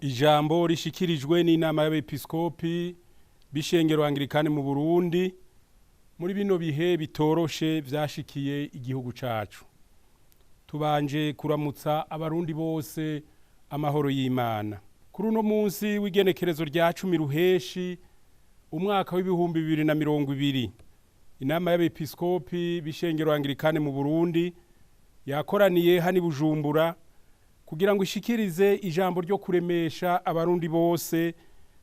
Ijambo rishikirijwe n'inama y'abepiskopi b'ishengero Anglikane mu Burundi muri bino bihe bitoroshe vyashikiye igihugu cacu. Tubanje kuramutsa abarundi bose amahoro y'Imana. Kuri uno munsi w'igenekerezo rya 10 ruheshi umwaka w'2020, inama y'abepiskopi b'ishengero Anglikane mu Burundi yakoraniye hani Bujumbura kugira ngo ishikirize ijambo ryo kuremesha abarundi bose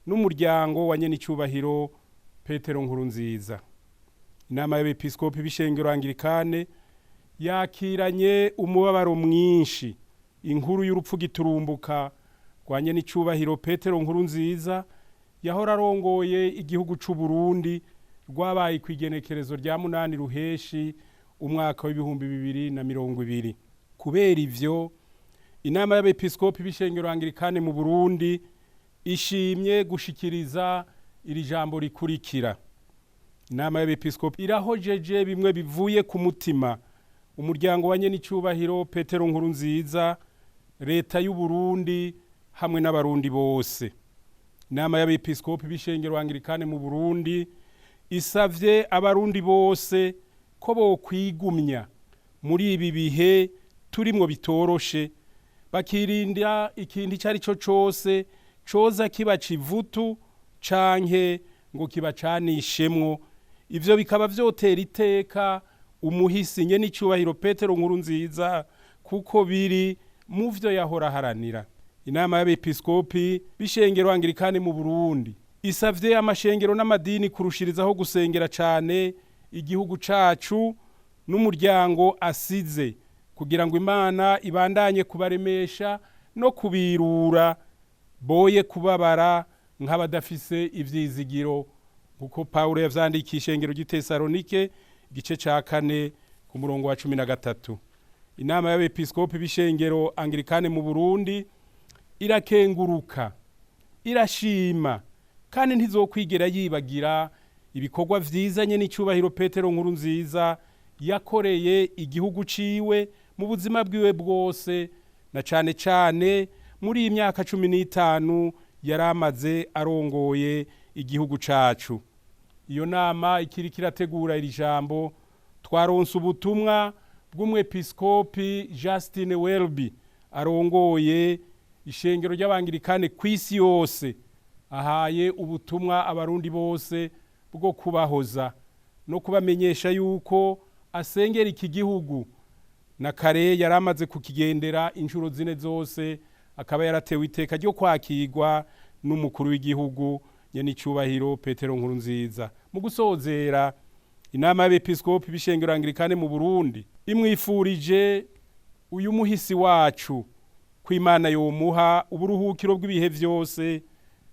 n'umuryango wa nyenicubahiro Petero Nkurunziza. Inama y'abepiskopi b'ishengero Anglikane yakiranye umubabaro mwinshi inkuru y'urupfu giturumbuka rwa nyenicubahiro Petero Nkurunziza yahora arongoye igihugu c'u Burundi, rwabaye kw'igenekerezo rya 8 ruheshi umwaka w'2020. Kubera ivyo, inama y'abepiskopi b'ishengero Anglikane mu Burundi ishimye gushikiriza iri jambo rikurikira. Inama y'abepiskopi irahojeje bimwe bivuye ku mutima umuryango wa nyenicubahiro Petero Nkurunziza, leta y'u Burundi hamwe n'abarundi bose. Inama y'abepiskopi b'ishengero Anglikane mu Burundi isavye abarundi bose ko bokwigumya muri ibi bihe turimwo bitoroshe, bakirinda ikintu icari co cose coza kiba civutu canke ngo kibacanishemwo. Ivyo bikaba vyotera iteka umuhisi nyenicubahiro Petero Nkurunziza, kuko biri mu vyo yahora aharanira. Inama y'abepiskopi b'ishengero Anglikane mu Burundi isavye amashengero n'amadini kurushirizaho gusengera cane igihugu cacu n'umuryango asize, kugira ngo Imana ibandanye kubaremesha no kubirura, boye kubabara nk'abadafise ivyizigiro, kuko Paulo yavyandikiye ishengero ry'i Tesalonike igice ca 4 ku murongo wa 13. Inama y'abepiskopi b'ishengero Anglikane mu Burundi irakenguruka, irashima kandi ntizokwigera yibagira ibikorwa vyiza nyenicubahiro Petero Nkurunziza yakoreye igihugu ciwe mu buzima bwiwe bwose, na cane cane muri iyi myaka 15 yaramaze arongoye igihugu cacu. Iyo nama ikiriko irategura iri jambo, twaronse ubutumwa bw'umwepiskopi Justin Welby arongoye ishengero ry'Abanglikane kw'isi yose, ahaye ubutumwa abarundi bose bwo kubahoza no kubamenyesha yuko asengera iki gihugu. Na kare yaramaze kukigendera inshuro 4 zose, akaba yaratewe iteka ryo kwakirwa n'umukuru w'igihugu nyenicubahiro Petero Nkurunziza. Mu gusozera, inama y'abepiskopi b'ishengero Anglikane mu Burundi imwifurije uyu muhisi wacu ko Imana yomuha uburuhukiro bw'ibihe vyose,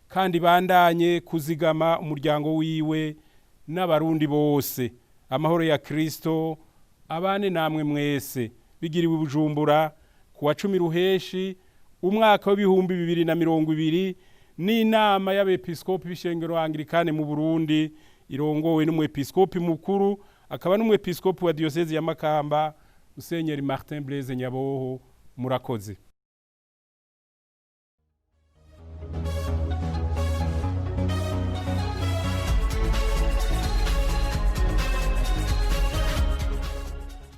kandi bandanye kuzigama umuryango wiwe n'abarundi bose. Amahoro ya Kristo abane namwe mwese. Bigiriwe Bujumbura kuwa 10 ruheshi umwaka w'2020 n'inama y'abepiskopi b'ishengero Anglikane mu Burundi irongowe n'umwepiskopi mukuru akaba n'umwepiskopi wa diocese ya Makamba, Musenyeri Martin Blaise Nyaboho. Murakoze.